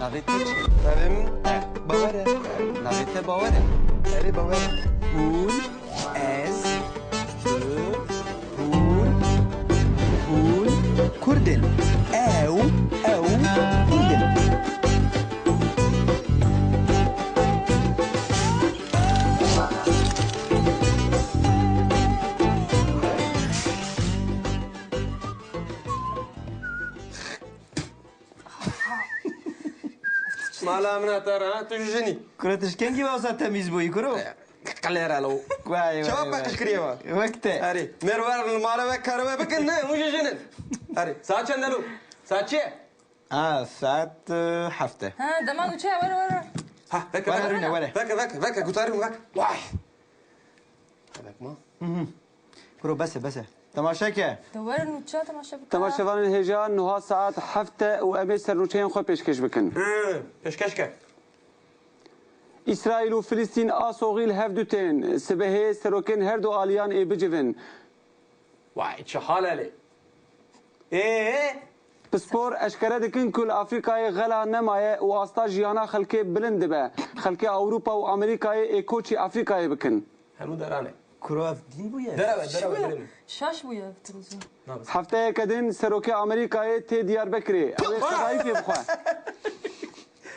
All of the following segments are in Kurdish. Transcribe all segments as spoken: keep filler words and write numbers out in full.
Navê te çi? Navê min Bawer e. Navê te Bawer e? Erê, Bawer e. Hûn, ez, tu, hûn, hûn Kurd in. Ew, ew Kurd in. Mala min hata ra, tu ji jinî. Kuro, tu ji kengî wasa temîz bûyî, kuro? Qilêre lo. Vay, vay, vay. Çawa paqij kiriye wa? Wek te. Erê, mêr werin li mala we, karê we bikin, ne, hûn jî jin in. Erê, saet çend e lo? Saet çi ye? Ha, saet, e, heft e. Ha, dema nûçe ye, were, were. Ha, veke, were, veke. Rûne, were. Veke, veke, veke, gutarî min veke. Vay. Hebek ma. Mhm. Kuro, bes e, bes e. Temaşe ke. De were nûçe temaşe bike. Temaşevanên hêja, niha saet heft e û em ê sernûçeyên xwe pêşkêş bikin. Hı, pêşkêş ke. Îsraîl û Filistîn a soxî li hev du tên. Sibehê serokên her du aliyan ê bicivin. Vay, çi hal e lê? Ê? Pispor eşkere dikin ku li Afrîkayê xela nemaye û asta jiyana xelkê bilind dibe. Xelkê Ewropa û Amerîkayê ê koçî Afrîkayê bikin. Hemû deran e. Kuro, ev dîn bûye? Derew e, derew e, derew e. Şaş bûye ev televîzyon. Hefteyeke din serokê Amerîkayê tê Diyarbekirê. Ew ê qedayîfê bixwe.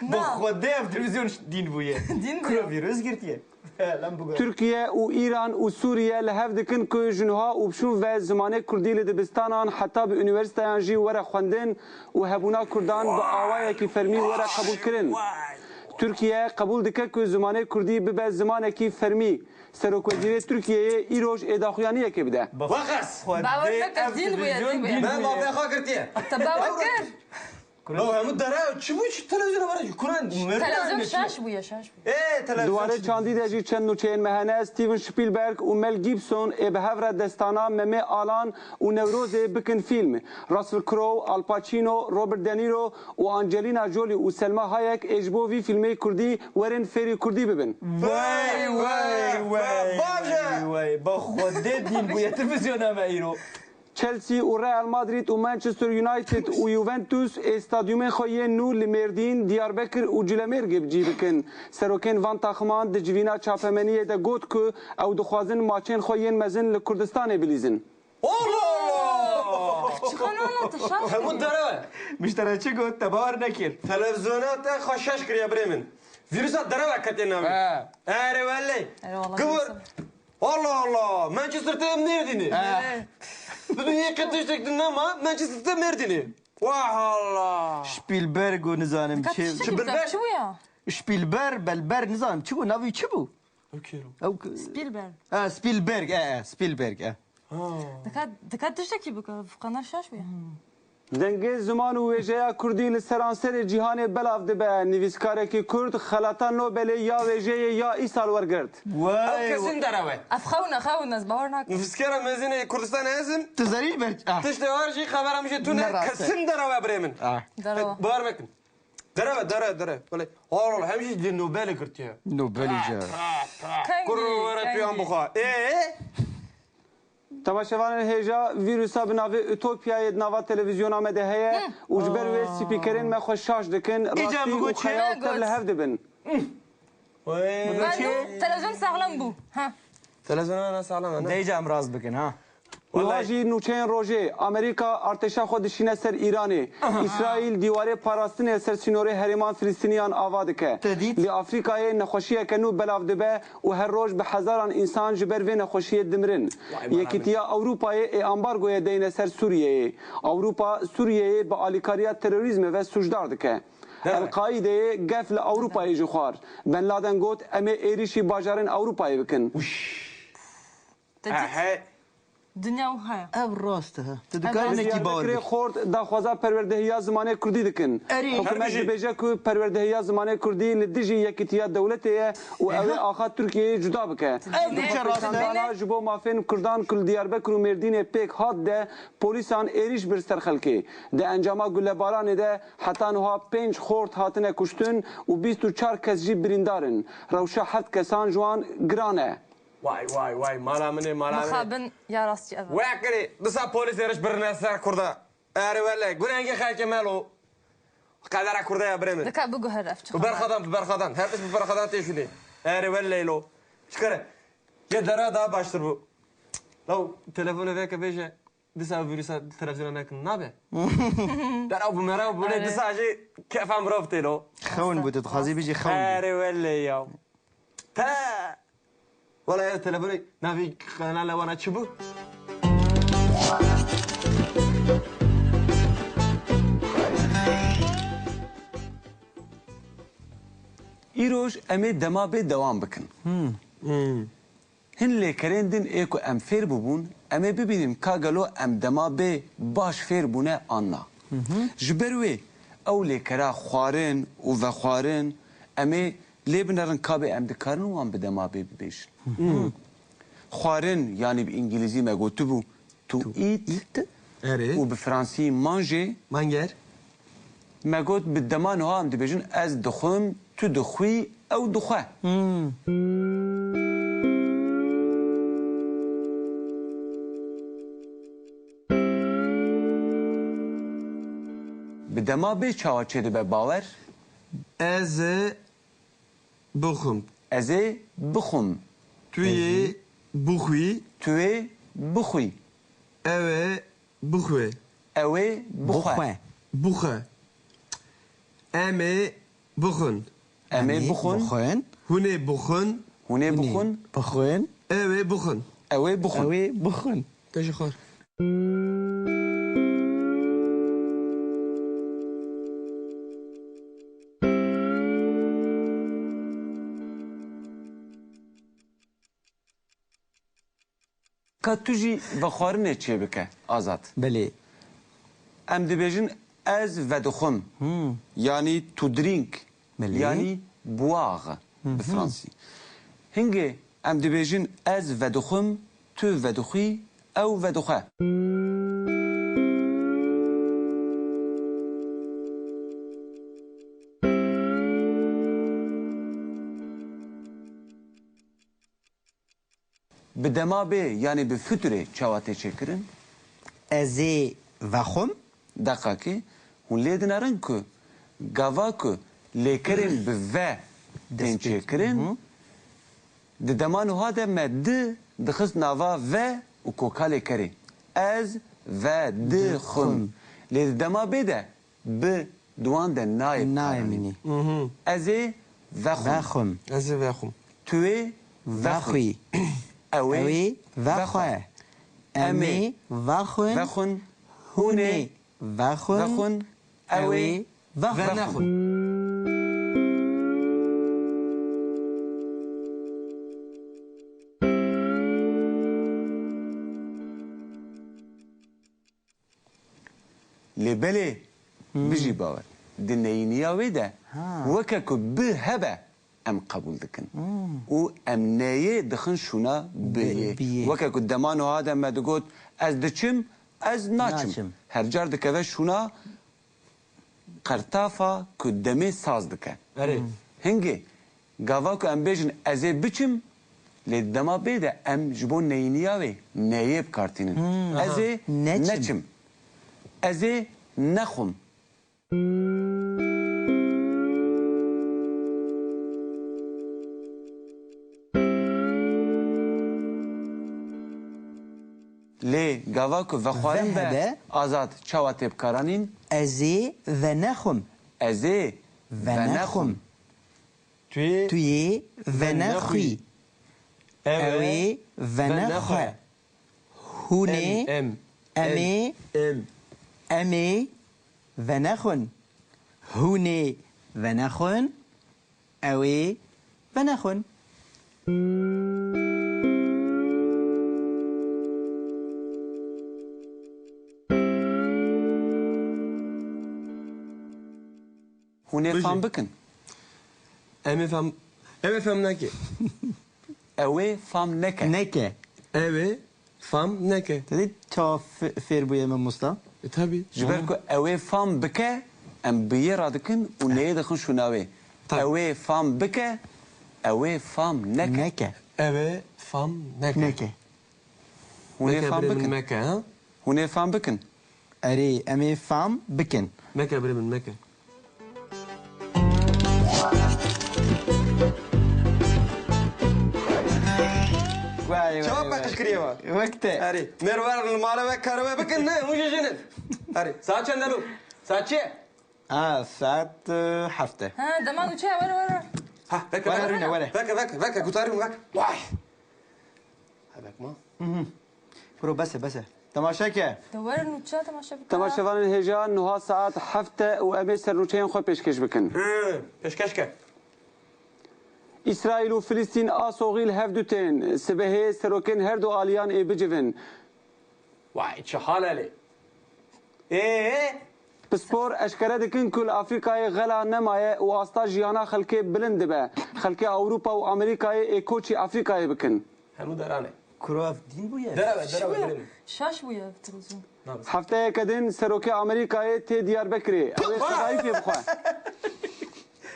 Bi Xwedê ev televîzyon dîn bûye. Dîn bûye. Kuro, vîrus girtiye. He, lem bû. Tirkiye û Îran û Sûriye li hev dikin ku ji niha û bi şûn ve zimanê kurdî li dibistanan heta bi unîversîteyan jî were xwendin û hebûna kurdan bi awayekî fermî were qebûlkirin. Tirkiye qebûl dike ku zimanê kurdî bibe zimanekî fermî. Serokwezîrê Tirkiyeyê îroj ê daxuyaniyekê bide. Wexas! Bawer neke, dîn bûye, dîn bûye. Me mafê xwe girtiye. Te bawer kir? Lo hemû dere, çi bû, çi televîzyona were, kuran? Televîzyon şaş bûye, şaş bûye. Ê, televîzyon. Di warê çandî de jî çend nûçeyên me hene. Steven Spielberg û Mel Gibson ê bi hev re destana Memê Alan û Newrozê bikin fîlm. Russell Crowe, Al Pacino, Robert De Niro û Angelina Jolie û Selma Hayek ê ji bo vî fîlmê kurdî werin fêrî kurdî bibin. Wey, wey, wey, wey. Baş e. Wey, bi Xwedê dîn bûye televîzyona me îro. Chelsea û Real Madrid û Manchester United û Juventus ê stadyumên xwe yên nû li Mêrdîn, Diyarbekir û Culemêrgê bi cî bikin. Serokên van taximan di civîna çapemeniyê de got ku ew dixwazin maçên xwe yên mezin li Kurdistanê bilîzin. Allah Allah! Çiqanana te şaş. Hemû derew e. Miştere çi got, te bawer nekir. Televîzyona te xwe şaş kiriye birê min. Vîrusa derew e ketiye navê. He. Erê wele. Erê wele. Gıvır. Allah Allah. Manchester te Mêrdînê. He. Bibî yê qet tiştek din nema, Manchester te Mêrdînê. Wah Allah. Spielberg û nizanim çi. Çi bilber? Çi bû ya? Spielberg, belber nizanim çi bû, navî çi bû? Ew kêro. Ew k- Spielberg. Ha, Spielberg, e, e, Spielberg, e. Ha. Dika, dika tiştekî bike, qener şaş bûye. Dengê ziman û wêjeya kurdî li seranserê cîhanê belav dibe. Nivîskarekî kurd xelata Nobelê ya wêjeyê ya îsal wergirt. Wey, ew kesin derew e. Ev xewin e, xewin e, ez bawer nakim. Nivîskara mezin ê Kurdistanê ez im. Tu zerî ber-, ah. Tiştê war jî xebera min jê tune. Ne rast e. Kesin derew e birê min. Ah. Derew e. Bawer mekin. Derew e, derew e, derew e. Wele, hol, hol, hem jî di Nobelê girtiye. Nobelê jî. Kengî, kuro were tu yan kengî. Bixwe. Ê? Temaşevanên hêja, vîrusa bi navê Ütopyayê di nava televîzyona me de heye û ji ber wê spîkerên me xwe şaş dikin, rastî û xeyal tev li hev dibin. Wey. Beno, televîzyon saxlem bû. Ha. Televîzyona ne saxlem e, ne? Dê îca em rast bikin, ha. Niha jî nûçeyên rojê, Amerîka artêşa xwe dişîne ser Îranê. Îsraîl dîwarê parastinê ser sînorê herêman Filistîniyan ava dike. Te dît? Li Afrîkayê nexweşiyeke nû belav dibe û her roj bi hezaran însan ji ber vê nexweşiyê dimirin. Vay, Yekîtiya Ewropayê ê ambargoyê deyne ser Sûriyeyê. Ewropa Sûriyeyê bi alîkariya terorîzmê ve sûcdar dike. Deme. El-Qaîdeyê gef li Ewropayê jî xwar. Ben Laden got, em ê êrîşî bajarên Ewropayê bikin. Te dît? He, he. Dinya wiha ye. Ev rast e, he. Tu dikarî nekî bawer bikî. Diyarbekirê xort daxwaza perwerdehiya zimanê kurdî dikin. Erê. Hikûmet dibêje ku perwerdehiya zimanê kurdî li dijî yekîtiya dewletê ye û ew ê axa Tirkiyeyê cuda bike. Ev diçe rast e. Dana ji bo mafên kurdan ku li Diyarbekir û Mêrdînê pêk hat de polîsan êrîş bir ser xelkê. Di encama gulebaranê de heta niha pênc xort hatine kuştin û bîst û çar kes jî birîndar in. Rewşa heft kesan ji wan giran e. Way, way, way, mala min ê, mala min ê. Mixabin ya rastî ev e. Wekirî, disa polîs êriş birine ser kurda. Erê wele, gurengê xelkê me lo. Qedera Kurda ya birê min. Dika biguhere, ev çi Bi xeber? Berxadan, bi berxadan. Her tişt bi berxadan tê şûnê. Erê welleylo. Çikare. Yê dera daha baştir bû. Law, telefonê veke bêje, disa vîrusa televizyona nekin, nabe? Dera bû mera bû, lê Erê. Disa jî kefa mirov tê lo. Xewn bû, tu dixwazî bijî xewn bû. Erê welley ya. Te! Wala ya telefonê navî kanala wana çi bû? Îroj em ê dema bê dewam bikin. Hmm. Hin lêkerên din ê ku em fêr bûbûn, em ê bibînin ka gelo em dema bê baş fêr bûne an na. Ji ber wê ew lêkera xwarin û vexwarin em ê lê binerin ka bê em dikarin wan bi dema bê bibêjin. Xwarin, yanî bi îngilîzî me gotibû to eat Erê. Û bi fransî manger. Manger. Me got, bi dema niha em dibêjin, ez dixwim, tu dixwî, ew dixwe. Hmm. Bi dema bê çawa çêdibe bawer? Ez ê bixwim. Ez ê bixwim. Tu yê bixwî. Tu yê bixwî. Ew ê bixwe. Ew ê bixwe. Bixwe. Bixwe. Em ê bixwin. Em ê bixwin. Hûn ê bixwin. Hûn ê bixwin. Bixwin. Ew ê bixwin. Ew ê bixwin. Ew ê bixwin. Te ji xwar. Ka tu jî vexwarinê çêbike, Azad. Belê. Em dibêjin, ez vedixwim. Hmm. Yanî to drink. Belê. Yanî boire, bi fransî. Hingê em dibêjin, ez vedixwim, tu vedixwî, ew vedixwe. Bi dema bê, yanî bi futurê çawa tê çêkirin? Ez ê vexwim. Deqakê, hûn lê dinerin ku gava ku lêkerên bi ve tên çêkirin, di dema nuha de me di dixist nava ve û koka lêkerê. Ez ve di xwim. Lê di dema bê de bi di wan de nayê bikaranîn. Nayê mînî. Ez ê vexwim. Vexwim. Ez ê vexwim. Tu ê vexwî. Vexwî. Ew ê vexwe. Em ê vexwin. Vexwin. Hûn ê vexwin. Vexwin. Ew ê vexwin. Venexwin. Lê belê, bijî bawer. Di neyîniya wê de weke ku bi hebe em qebûl dikin. Û em neyê dixin şûna biyê. Biyê. Weke ku dema nuha de me digot, ez diçim, ez naçim. Naçim. Her car dikeve şûna qertafa ku demê saz dike. Erê. Hingê, gava ku em bêjin ez ê biçim, lê dema bê de em ji bo neyîniya wê neyê bi kar tînin. Hmm. Ez ê neçim. Neçim. Ez ê nexwim. Lê gava ku vexwarin be, Azad, çawa tê bikaranîn? Ez ê venexwim. Ez ê venexwim. Venexwim. Tu yê, tu yê venexwî. Ew ê venexwe. Hûn ê, em, em, em ê, em, em ê venexwin. Hûn ê venexwin. Ew ê venexwin. Hûn ê fam bikin. Em ê fam, em ê fam neke. Ew ê fam neke. Neke. Ew ê fam neke. Te dî çawa fe-, fêr bûye mamosta? E, tabî. Ji ber ku ew ê fam bike, em bi yê radikin û neyê dixin şûna wê. Tabî. Ew ê fam bike, ew ê fam neke. Neke. Ew ê fam neke. Neke. Hûn ê fam bikin. Meke, birê min, meke, ha? Hûn ê fam bikin. Erê, em ê fam bikin. Meke, birê min, meke. Vay, vay, vay. Çawa paqij kiriye va? Wek te. Erê, mêr werin li mala we karê we bikin, ne, hûn jî jin in. Erê, saet çend e lo? Saet çi ye? Ha, saet, e, heft e. Ha, dema nûçe ye, were, were. Ha, veke, veke. Were, Rûne, were. Veke, veke, veke, gutarî min, veke. Vay. Hebek ma. Kuro, bes e, bes e. Temaşe ke. De were nûçe temaşe bike. Temaşevanên hêja, niha saet heft e û em ê ser nûçeyên xwe pêşkêş bikin. Hı, pêşkêş ke. Îsraîl û Filistîn a soxî li hev du tên. Sibehê serokên her du aliyan ê bicivin. Vay, çi hal e lê? Ê? Pispor eşkere dikin ku li Afrîkayê xela nemaye û asta jiyana xelkê bilind dibe. Xelkê Ewropa û Amerîkayê ê koçî Afrîkayê bikin. Hemû deran e. Kuro, ev dîn bûye? Derew e, derew e, birê min. Şaş bûye ev televîzyon. Hefteyeke din serokê Amerîkayê tê Diyarbekirê. Ew ê xwedayî pê bixwe.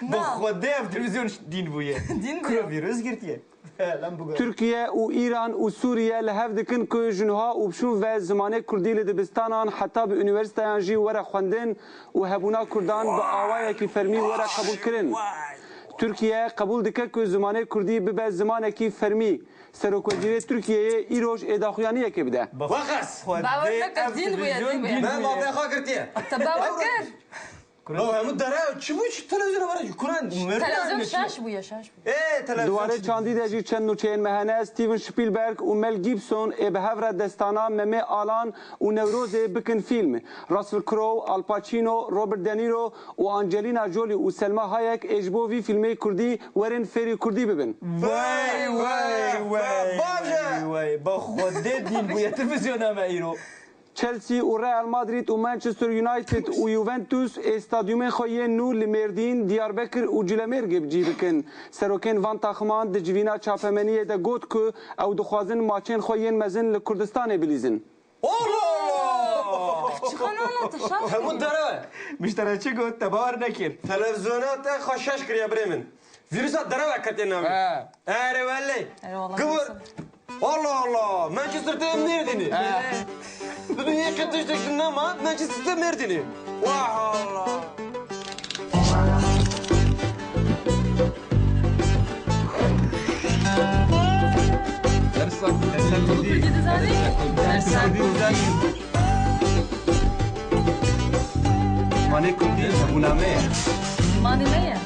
Bi Xwedê ev televîzyon dîn bûye. Dîn bûye. Kuro vîrus girtiye. Lan bû. Tirkiye û Îran û Sûriye li hev dikin ku ji niha û bi şûn ve zimanê kurdî li dibistanan heta bi unîversîteyan jî were xwendin û hebûna kurdan bi awayekî fermî were qebûlkirin. Tirkiye qebûl dike ku zimanê kurdî bibe zimanekî fermî. Serokwezîrê Tirkiyeyê îroj ê daxuyaniyekê bide. Wexas! Bawer neke, dîn bûye, dîn bûye. Me mafê xwe girtiye. Te bawer kir? Kuro. Ew hemû derew, çi bû, çi televizyona were? Kuran, televizyon şaş bûye, şaş bûye. Ê, televizyon. Di warê çandî de jî çend nûçeyên me hene. Steven Spielberg û Mel Gibson ê bi hev re destana Memê Alan û Newrozê bikin fîlm. Russell Crowe, Al Pacino, Robert De Niro û Angelina Jolie û Selma Hayek ê ji bo vî fîlmê kurdî werin fêrî kurdî bibin. Wey, wey, wey, wey, wey. Ba Xwedê dîn bûye televizyona me îro. Chelsea û Real Madrid û Manchester United û Juventus ê stadyumên xwe yên nû li Mêrdîn, Diyarbekir û Cilemêrgê bi cî bikin. Serokên van taximan di civîna çapemeniyê de got ku ew dixwazin maçên xwe yên mezin li Kurdistanê bilîzin. Allah Allah! Çi xanana te şaş. Hemû derew e. Miştere çi got, te bawer nekir. Televizyona te xwe şaş kiriye birê min. Vîrusa derew e ketiye navê. He. Erê wele. Erê wele. Kibir. Allah Allah. Manchester te Mêrdînê. He. Bibin yek tiştek ji nema Manchester te Mêrdînê. Wah Allah. Dersa, dersa kurdî. Kurdî dizanî? Dersa kurdî. Zimanê kurdî hebûna me ye. Zimanê me ye.